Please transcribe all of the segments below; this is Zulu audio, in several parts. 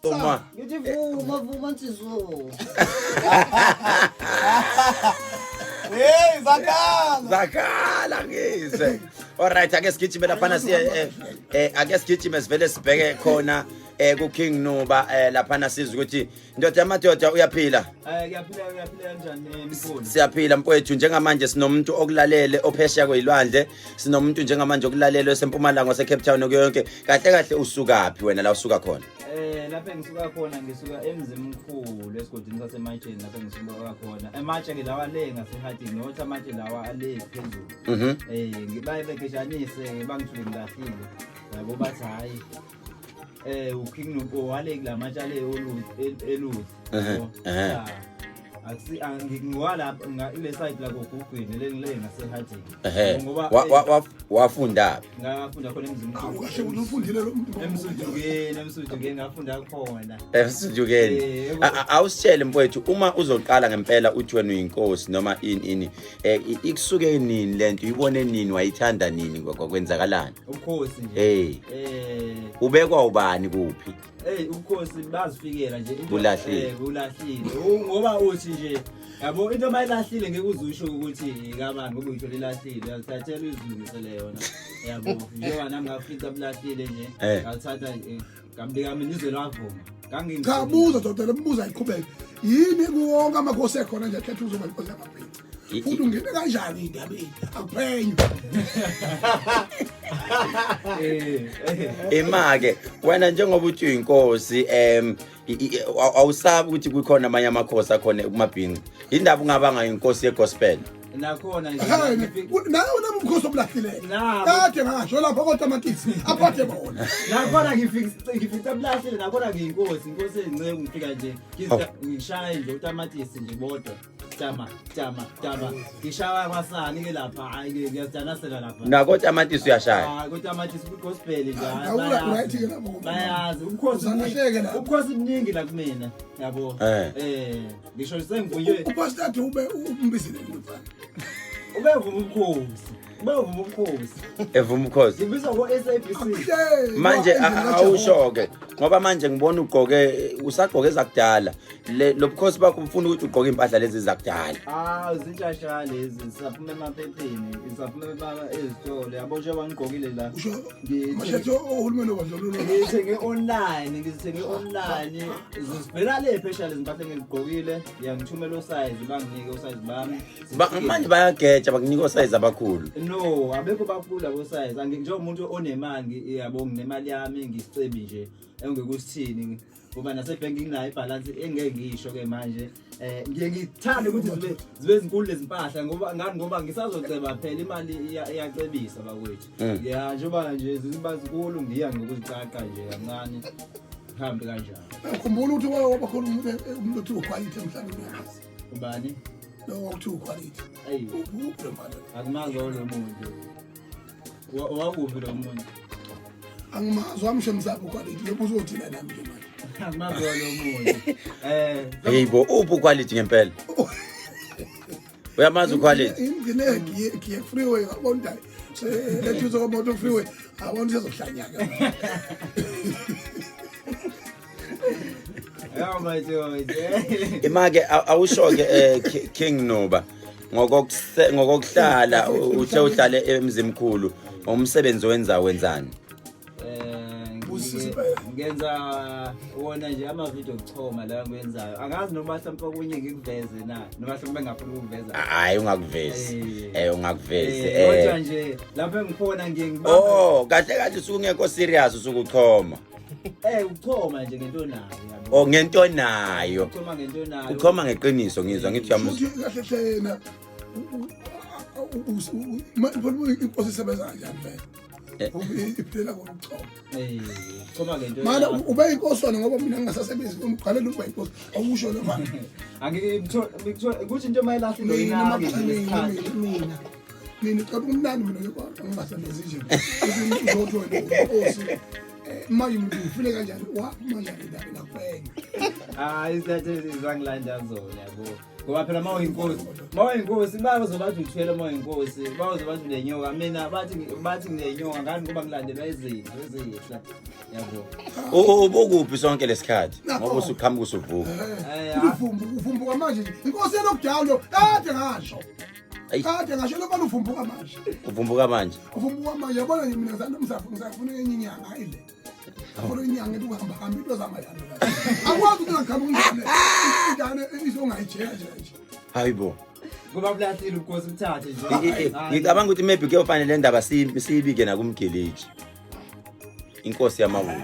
Uma Ngithi vuma vuma nsizwa. Hey zakhala. Zakhala ngizwe. Alright ake sigijime laphana siye ake sigijime sivele sibheke khona ku King Nuba laphana sizwe ukuthi ndoda yamadoda uyaphila. Ngiyaphila uyaphila kanjani mkhulu? Siyaphila mfowethu njengamanje sinomuntu okulalele ophesheya kwezilwandle, sinomuntu njengamanje okulalele osempumalanga wase Cape Town kuyonke. Kahle kahle usukaphi wena la usuka khona? Lapha engisuka khona ngisuka eMzimkhulu esigodini saseMatsheni lapha engisuka khona. Ematshe ke lawa le ngaseHarding not amatshe lawa ale phezulu. Ngibaye bekeshanise bangithule ngilahlile. Yabo bathi hayi. uKing Nuko wale kulamatshe ale eluthi. Akusi ngiwalapha ile side la kogugwini le ngile ngaseHarding. Ngoba wafunda ngafunda khona eMzimkhulu. Kahle ukuthi ufundile lo muntu. Emsudukeni ngafunda khona. Emsudukeni. Awusitshele mfowethu uma uzoqala ngempela uthi wena uyinkosi noma ini ikusuke nini lento uyibone nini wayithanda nini kwenzakalani? Ubukhosi nje. Ubekwa ubani kuphi? Ubukhosi bazifikela nje bulahlile. Bulahlile. Ngoba uthi nje yabo into mayilahlile ngeke uzusho ukuthi kabani ngoba uyithola ilahlile uyazithathela uyizilungisele yona. Yabo njengoba nami ngafica bulahlile nje ngathatha ngambika mina izwe lavuma. Cha buza dodela mbuza iqhubeke. Yini kuwonke amakhosi ekhona nje akhetha uzoba inkosi yamabhinca. Futhi ungene kanjani indabeni? Akuphenywa. Ima-ke wena njengoba uthi uyinkosi awusabi ukuthi kukhona amanye amakhosi akhona kumabhinca. Indaba ungabanga inkosi yegospel. Nakhona nje nawe unomkhosi obulahlileyo. Kade ngasho lapha kodwa amatisi aphathe bona. Nakhona ngifica bulahlile nakhona ngiyinkosi, inkosi enceku ngifika nje ngishaya nje utamatisi nje bodwa. Tama tama tama ngishaya kwasani ke lapha hayi ke ngiyazidanasela lapha. Nako tamatisi uyashaya. Ah kotamatisi ku gospel nje. Awula right ke lapho. Bayazi ubukhosi ubukhosi buningi la kumina yabo. Ngisho sengivunywe. Upastor ube umbizile mfana. Ubevuma ubukhosi. Ubevuma ubukhosi. Evuma ubukhosi. Ngibizwa ko SABC. Manje awusho ke ngoba manje ngibona ugqoke usagqoke ezakudala. Lobukhosi bakho ufuna ukuthi ugqoke impahla lezi zakudala. Ah zintshasha lezi zisaphuma emaphepheni, zisaphuma ezitolo. Yabo njengoba ngigqokile la. Ngithe ohulumeni obandlululo. Ngithenge online, ngizithenge online. Zivela le phesha lezi mpahla engizigqokile. Ngiyangithumela osize banginike osize bami. Manje bayageja bakunika osize abakhulu. No, abekho bakhulu abo size. Njengomuntu onemali yabo nginemali yami ngisicebi nje engekusithini. Ngoba nasebhenki nginayo ibalance engeke ngisho ke manje. Ngiye ngithande ukuthi zibe zinkulu lezimpahla ngoba ngani ngoba ngisazoceba phela imali iyacebisa bakwethu. Ya njengoba nje ziba zinkulu ngiya ngokuziqaqa nje kancane. Hambe kanjalo. Ukhumbula ukuthi wabakhona umuntu othi uquality emhlabeni uyazi. Ubani? Lo wakuthi uquality. Ayi. Uphi lo mfana? Akumazi lo muntu. Wakuphi lo muntu? Angimazi wamsho msapho quality lobu uzothina nami nje manje. Akumazi lo muntu. Hey bo uphi quality ngempela? Uyamazi uquality? Ingcine giye freeway ngabona lethuzo komoto freeway abona usezohlanya ke. Oh my God. Imake awusho ke King Nuba ngokokuhlala uthe uhlale eMzimkhulu umsebenzi wenza wenzani? Ngenza wona nje ama video okuchoma la ngikwenzayo. Angazi noma mhlawumbe okunye ngikuveze na noma mhlawumbe ngafuna ukuveza. Hayi ungakuvezi. Ungakuvezi. Kodwa nje lapho engikhona ngiye ngibamba. Oh, kahle kahle usuke ungekho serious usuke uchoma. Uchoma nje ngento nayo yabo. Oh, ngento nayo. Uchoma ngento nayo. Uchoma ngeqiniso ngizwa ngithi uyamuzwa. Kahle hle yena inkosi isebenza kanjani vele? Iphilela kona ukuchoma. Uchoma ngento. Mana ube inkosi wena ngoba mina ngingasasebenzi umqalela ukuba inkosi. Awusho lo manje. Angikuthola ukuthi into mayilahlile uyinaki mina. Mina ucela umnandi mina ngingasebenzi nje. Uzothi wena inkosi. Manje umuntu ufile kanjani waphuma kanjani indaba nakwenye? Hayi, isikhathi zangilanda zona, yabo, ngoba phela uma uyinkosi bazobathi uthwele, uma uyinkosi bazobathi unenyoka. Mina bathi nginenyoka ngani? Ngoba ngilandelwa izinto ezihla, yabo. Ubukuphi sonke lesikhathi ngoba usuqhamuka usuvuka? Ufumbuka manje inkosi ye-lockdown lo, kade ngasho. Ayi. Kade ngasho, lo mfana ufumbuka manje. Uvumbuka manje. Ufumbuka manje, yabona nje, mina ngisafuna enye inyanga ile. Ngifuna inyanga ethi ukuhamba hamba into zamayami. Akwazi ukuthi ngaqhamuka ingane ingane izongayijeka nje nje. Hayibo. Ngoba bulahlile ubukhosi, buthathe nje. Ngicabanga ukuthi maybe kuyofanele le ndaba siyibike nakumgiliji, inkosi yamawulu.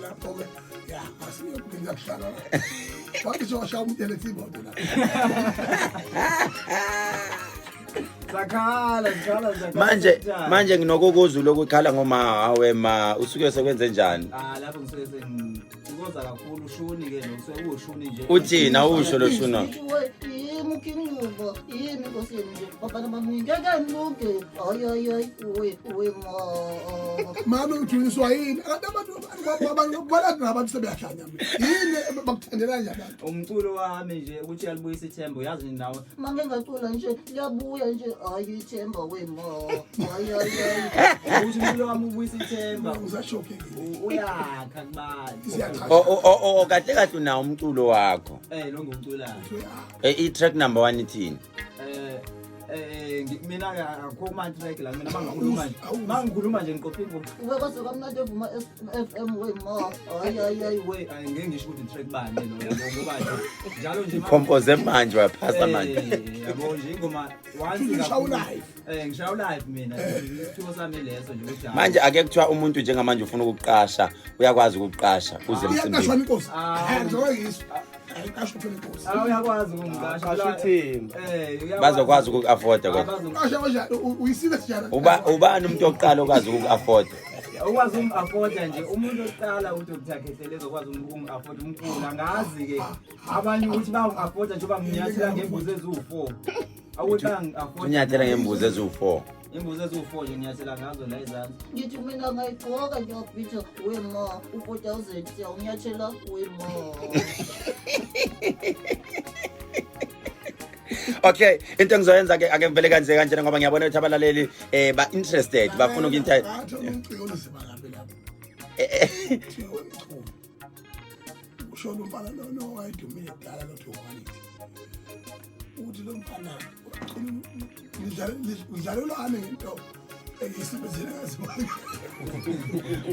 Lapho-ke ya asiyokugcina kuhlala la. Wathi sowashaya umuntu eletha imoto la. Sakhala, sikhala, sakhala. Manje Sakhala. manje nginokukuza lokukhala ngoma hawe ma usuke sekwenze njani? Ah, lapho ngisuke sengithokoza kakhulu, ushuni ke lo, kusuke kuwushuni nje. Uthini? Awusho lo shuna. Yimi uKing Nuba, yimi inkosi yenu nje, bafana bami, ngeke nilunge. Hayi, hayi, hayi, we we ma. Mame, ujuliswa yini? Kanti abantu balathi nabantu sebeyahlanya mina. Yini bakuthandela nje abantu? Umculo wami nje ukuthi uyalibuyisa ithemba, uyazi nawe. Mange ngacula nje liyabuya nje, hayi, ithemba we ma. Hayi, hayi, hayi. Ukuthi umculo wami ubuyisa ithemba. Ngisashokekile. Uyakha kubantu. Siyachaza. O kahle kahle unawo umculo wakho? Lo ngumculayo. I-track number 1 ithini? Mina ke akukho kuma track la mina mangikhuluma nje. Mangikhuluma nje ngiqophe ingoma. Ube kwase kamnandi evuma FM we ma. Hayi, hayi, hayi. We ngeke ngisho ukuthi track bani lo, yabo, ngoba nje njalo nje Compose manje, waphasa manje. Yabo nje ingoma once Ngishaya live. Ngishaya live mina. Isithuko sami leso nje ukuthi hayi. Manje ake kuthiwa umuntu njengamanje ufuna ukuqasha, uyakwazi ukuqasha uze Iyaqashwa emcimbini? inkosi. Ah. Njengoba yiso. Ayiqashwa phela inkosi. Ah, uyakwazi ukungiqasha. Qasha ithimba. Uyakwazi. Bazokwazi ukuku-afforda Ah, kodwa? Qasha kanjani? Uyisile sijana. Uba ubani umuntu wokuqala okwazi ukuku-afforda? Ukwazi ukungi-afforda nje umuntu wokuqala uDr Khehlelezi okwazi ukungi-afforda, umkhulu. Angazi-ke abanye ukuthi bayangi-afforda njengoba nginyathela ngembuzi eziwu-4, ukuthi bayangi-afforda. Unyathela ngembuzi eziwu-4? Imbuzi eziwu-4 nje nginyathela ngazo la ezansi. Ngithi mina ngayigqoka nje wabhitha we ma, u-4000 siyawunyathela we ma. Okay, into engizoyenza ke, ake ngivele kanje kanjena ngoba ngiyabona ukuthi abalaleli ba interested, bafuna ukunta. Ngathi umciko oluzima kabi lapho. Thiwe mchunu. Ushona umfana lo wayedumile kudala lo quality. Uthi lo mfana ngidlalelwane ngento engiyisebenzele ngaziwa.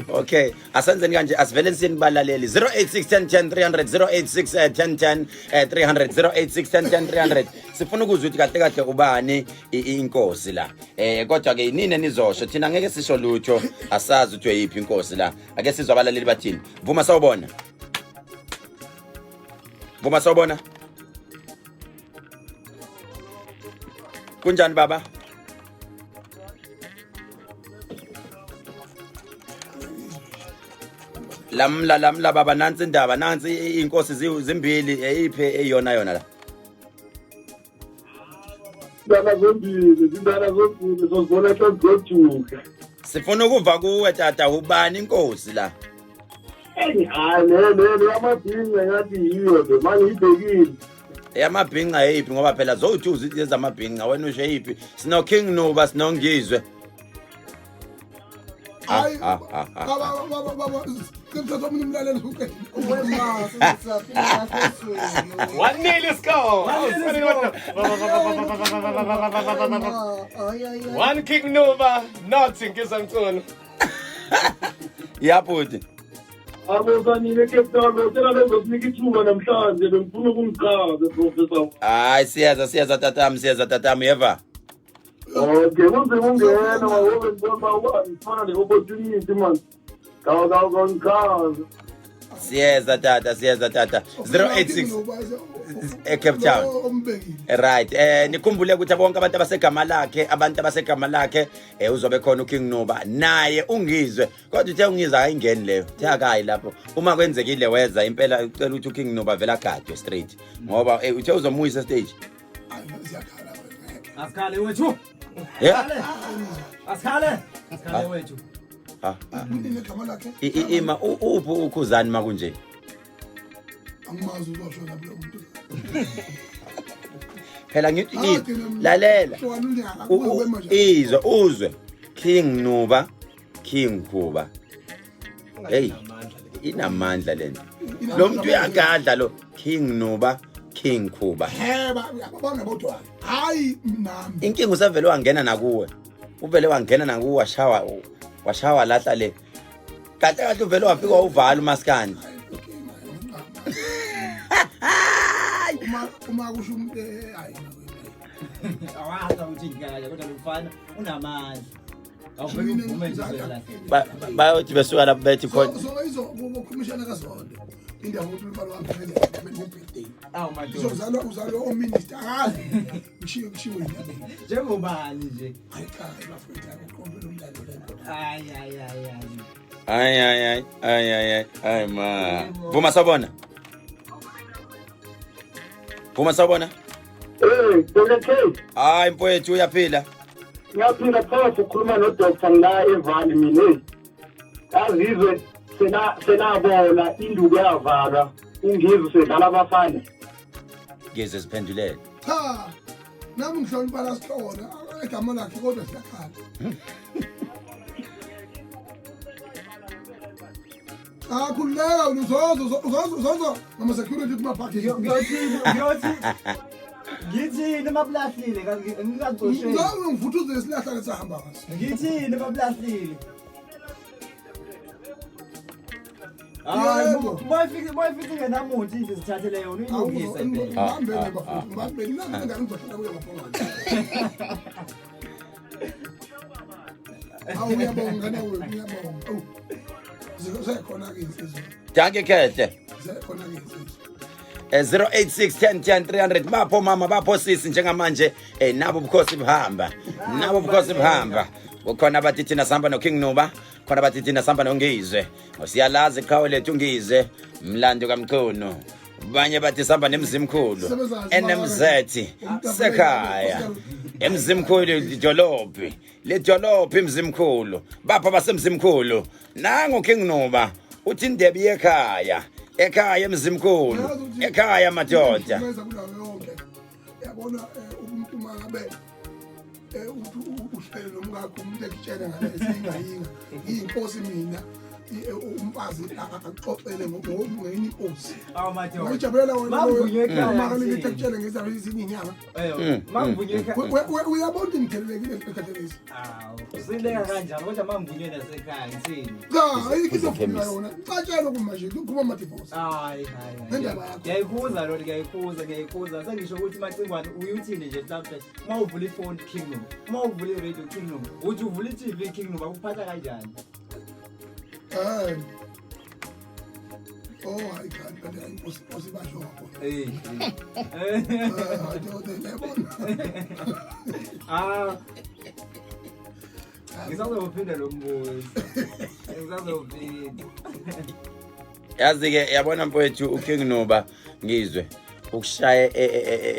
Okay, asenzeni kanje, asivele siyeni kubalaleli. 086 10 10 300, 086 10 10 300, 086 10 10 300. Sifuna ukuzwa ukuthi kahle kahle ubani inkosi la. Kodwa ke nini nizosho, thina ngeke sisho lutho, asazi ukuthi uyiphi inkosi la. Ake sizwe abalaleli bathini. Vuma, sawubona. Vuma, sawubona. Kunjani baba? Lamla lamla baba, nansi indaba, nansi inkosi zimbili, eyiphi eyona yona la? Zindaba zombili, zindaba zombili, zozibona sezigoduka. Sifuna ukuva kuwe tata, ubani inkosi la? Eyi, hayi, le yamabhinca ngathi yiyo le, manje ibhekile. Eyamabhinca eyiphi? Ngoba phela zowu-two zithi ezamabhinca, wena usho eyiphi? Sino King Nuba, sinongizwe. Hayi, Ah, ah, ah, baba baba baba, qinisa omunye umlaleli uqedile. We ma, sisaphila phezulu. 1-0 score. We ma, hayi, hayi, hayi. One King Nuba, nothing Ngizwe Mchunu. Yabhuti. Abosanile eCape Town, bocela bezosinika ithuba namhlanje, bengifuna ukungichaza, Professor. Hayi, siyeza, siyeza tatami, siyeza tatami, yeva. Okay, kunzima ungena ngoba ngibona uba ngifana ne-opportunity man. Kawu kawu kawu. Siyeza tata, siyeza tata. 086 eCape Town. Ombekile. Right, nikhumbule ukuthi bonke abantu abasegama lakhe, abantu abasegama lakhe, uzobe khona uKing Nuba naye ungizwe, kodwa uthe ungizwe ayingeni leyo, uthe akayi lapho. Uma kwenzekile weza impela, ucela ukuthi uKing Nuba vele agadwe straight ngoba uthe uzomuyisa stage. Hayi, ziyakhala wena. Asikhale wethu. Yeah. Asikhale, asikhale wethu. ha ha. Yini igama lakhe? Ima uphi ukhuzani makunje? Angimazi uzoshona lo muntu. Phela ngithi lalela. Izwe uzwe King Nuba King Khuba. Hey, inamandla lento. Lo muntu uyagadla lo King Nuba King Khuba. Heba uyabona bodwa. Hayi nami. Inkinga usavele wangena nakuwe. Uvele wangena nakuwe washawa washawa lahla le. Kahle kahle uvele wafika wawuvala umaskandi. Uma kusho umuntu hayi awazi ukuthi ngikanje kodwa lo mfana unamandla. Awuvele uvume nje la. Bayothi besuka lapho bethi khona. So izo kukhomishana kaZondo. Indaba ukuthi umfana wami ngene birthday. Awu madoda. Uzalwa uzalwa ominister akazi. Kushiwo kushiwo indaba. Njengobani nje? Hayi cha bafowethu akuqombe lo mlando lento. Hayi hayi hayi hayi. Ay ay ay ay ay ay ay ma. Vuma sawubona. Vuma sawubona. Eh, Dr. K. Hayi mfowethu uyaphila. Ngiyaphila phofu ukhuluma no Dr. ngila eVali mina. Azizwe sena senabona induku yavalwa ungizwe sedlala abafana. Ngizwe siphendulele. Cha. Nami ngihlonipha la sihlona igama lakhe kodwa siyakhala. Cha khululeka uzozo uzozo uzozo ngama security kuma parking. Ngiyothini ngiyothi ngithini emabulahlile ngikacosheni. Ngizama ngivuthuze isilahla lesahamba ngaso. Ngithini emabulahlile. Hayi Yebo. boyifike boyifike ngenamuntu indlu zithathele yona uyilungise phela. Ngibambeni bafowethu ngibambeni nami ingane ngizohlala kuyo ngabhongana. Awu uyabonga nawe uyabonga. Awu. Zisekhona ke insizwa. Dankie Khehle. Zisekhona ke insizwa. 086 10 10 300 bapho mama bapho sisi njengamanje nabo ubukhosi buhamba nabo ubukhosi buhamba kukhona abathi thina sihamba no King Nuba khona abathi thina sihamba noNgizwe siyalazi iqhawe lethu Ngizwe mlando kaMchunu banye bathi sihamba nemzimkhulu NMZ sekhaya emzimkhulu idolophi ledolophi imzimkhulu bapha basemzimkhulu nangu King Nuba uthi indebe yekhaya ekhaya emzimkhulu ekhaya madoda Ngeza kunayo yonke. Yabona umuntu mangabe uthi uhlele nomkakho umuntu ekutshela ngalezi ingayinga. Iyinkosi mina umfazi akuxoxele ngenye inkosi. Awu madoda. Uyajabulela wena. Mavunywe ekhaya. Uma kanti ekutshele ngezaba ezinye inyanga. Mavunywe ekhaya. Uyabona ukuthi ngithelelekile ekhathelezi. Awu usileka kanjani kodwa mavunywe nasekhaya ngithini? Cha, ayikho into ovunywa yona. Xatshelwe kumanje kuphuma ama divorce. Hayi hayi. Ngendaba yakho. Ngiyayikhuza lo ngiyayikhuza ngiyayikhuza. Sengisho ukuthi macingwane uyuthini nje mhlawumbe uma uvula ifone King Nuba, uma uvula i-radio King Nuba, uthi uvula i-TV King Nuba kuphatha kanjani? Eh. Oh, hayi cha, kanti inkosi inkosi basho ngakho. Eh. Eh, doda yabona. Ah. Ngisazowuphinda lo mbuzo. Ngisazowuphinda. Yazi ke yabona mfowethu uKing Nuba Ngizwe ukushaya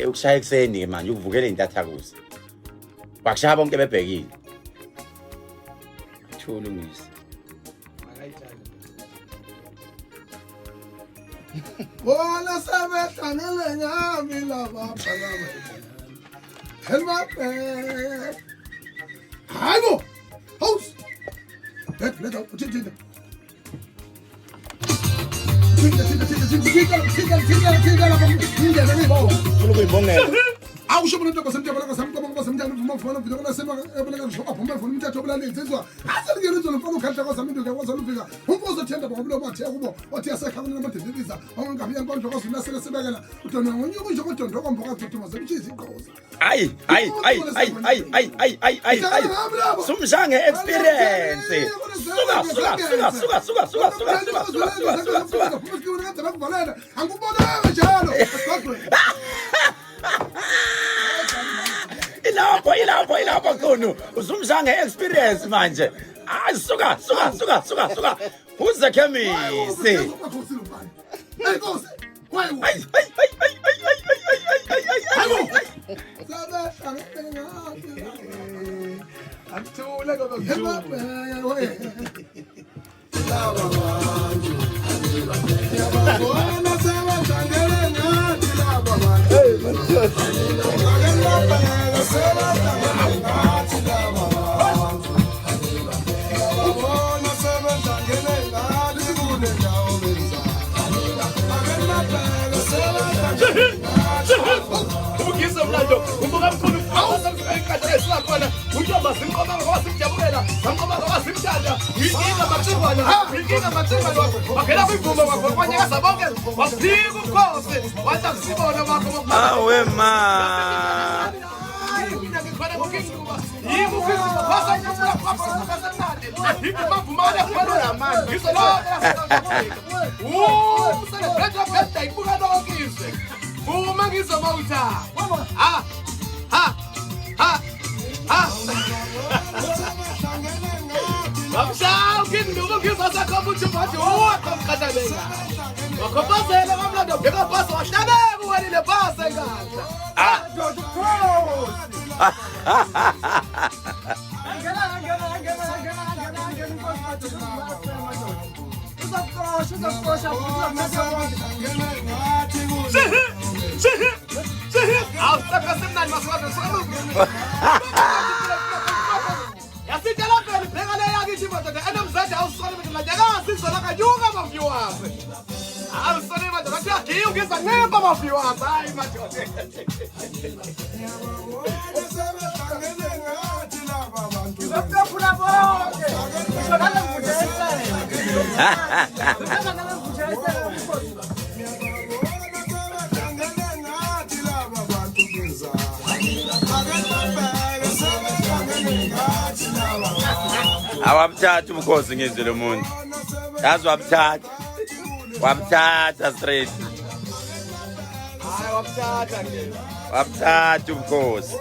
ukushaya ekseni ke manje ukuvukela intathakusa. Bakushaya bonke bebhekile. Thula ungisi. Bona sebehlangene ngami laba phakama. Helma. Hayibo. House. Let let uthi uthi. Thinka thinka thinka thinka thinka thinka thinka lapha ngingene ngibona. Ufuna ukuyibongela. Awusho umuntu osemthe bala kwasemqobo kwasemthe uvuma ufuna uvuma kwasema ebona ngisho aphuma efuna umthetho obulala insizwa aselikele izolo mfana ukhandla kwasamindu ke kwasalufika umfozo othenda ngoba bathe kubo wathi yasekha kuna amadidiliza ongabi yankondlo kwazulu nasele sebekela udona ngonyuka nje kodwa ndokombo kaDoduma zemtshizi igqoza. Ay ay ay ay ay ay ay ay ay ay. Sumshange experience. Suka suka suka suka suka suka suka suka suka suka suka suka. Angikubonanga njalo esigodlweni. Ilapho ilapho ilapho khona usumshange experience manje. Ay suka suka suka suka suka. Who's the chemist? Hey Nkosi. Ay ay ay ay ay ay ay ay ay ay ay. Akuthule ngoba Laba bantu ngiyababona sebahlangene ngathi laba bantu ake nibabheke sebahlangene ngathi laba bantu ngiyababona sebehlangene ngathi kule ndawo benza ake nibabheke sebahlangene ngathi. Ubugisa umlando umbuka mkhulu awusamqaqa esilakhona untomba simqobanga wasimjabulela samqobanga wasimthanda inkinga macingwana inkinga macingwana wangena kwivuma kwanyakaza bonke waphika ubukhosi wathi akusibona wakho. Awe ma. Mina ngikhona ngokinduba yimi ufisa lonke izwe vuma ngizomawutha ha ha ha ha Wamshaya ukinduku ngizosakhomba ukuthi manje uwaqhamqathalenga wakhombazela kwamlando bheka phasi wahlabeka uwelile phasi enkandla. Angena, angena, angena, angena, angena, angena inkosi madoda, madoda. Uzokuxosha, uzokuxosha, uzokuthatha konke. Awu semnandi masikade yasitshela phela ibheka le yakithi madoda enomzadi awusole madoda nyakazi kanyuka ama-viewers awusole madoda athi uyagiya ungeza ncipha ama-viewers hayi madoda. Ngizokuqophula bonke. Ngisho nale mvutha yesele. Ngisho nale mvutha yesele ubukhosi. Awabuthatha ubukhosi ngizwe lo muntu. Yazi wabuthatha. Wabuthatha straight. Hayi wabuthatha nje. Wabuthatha ubukhosi.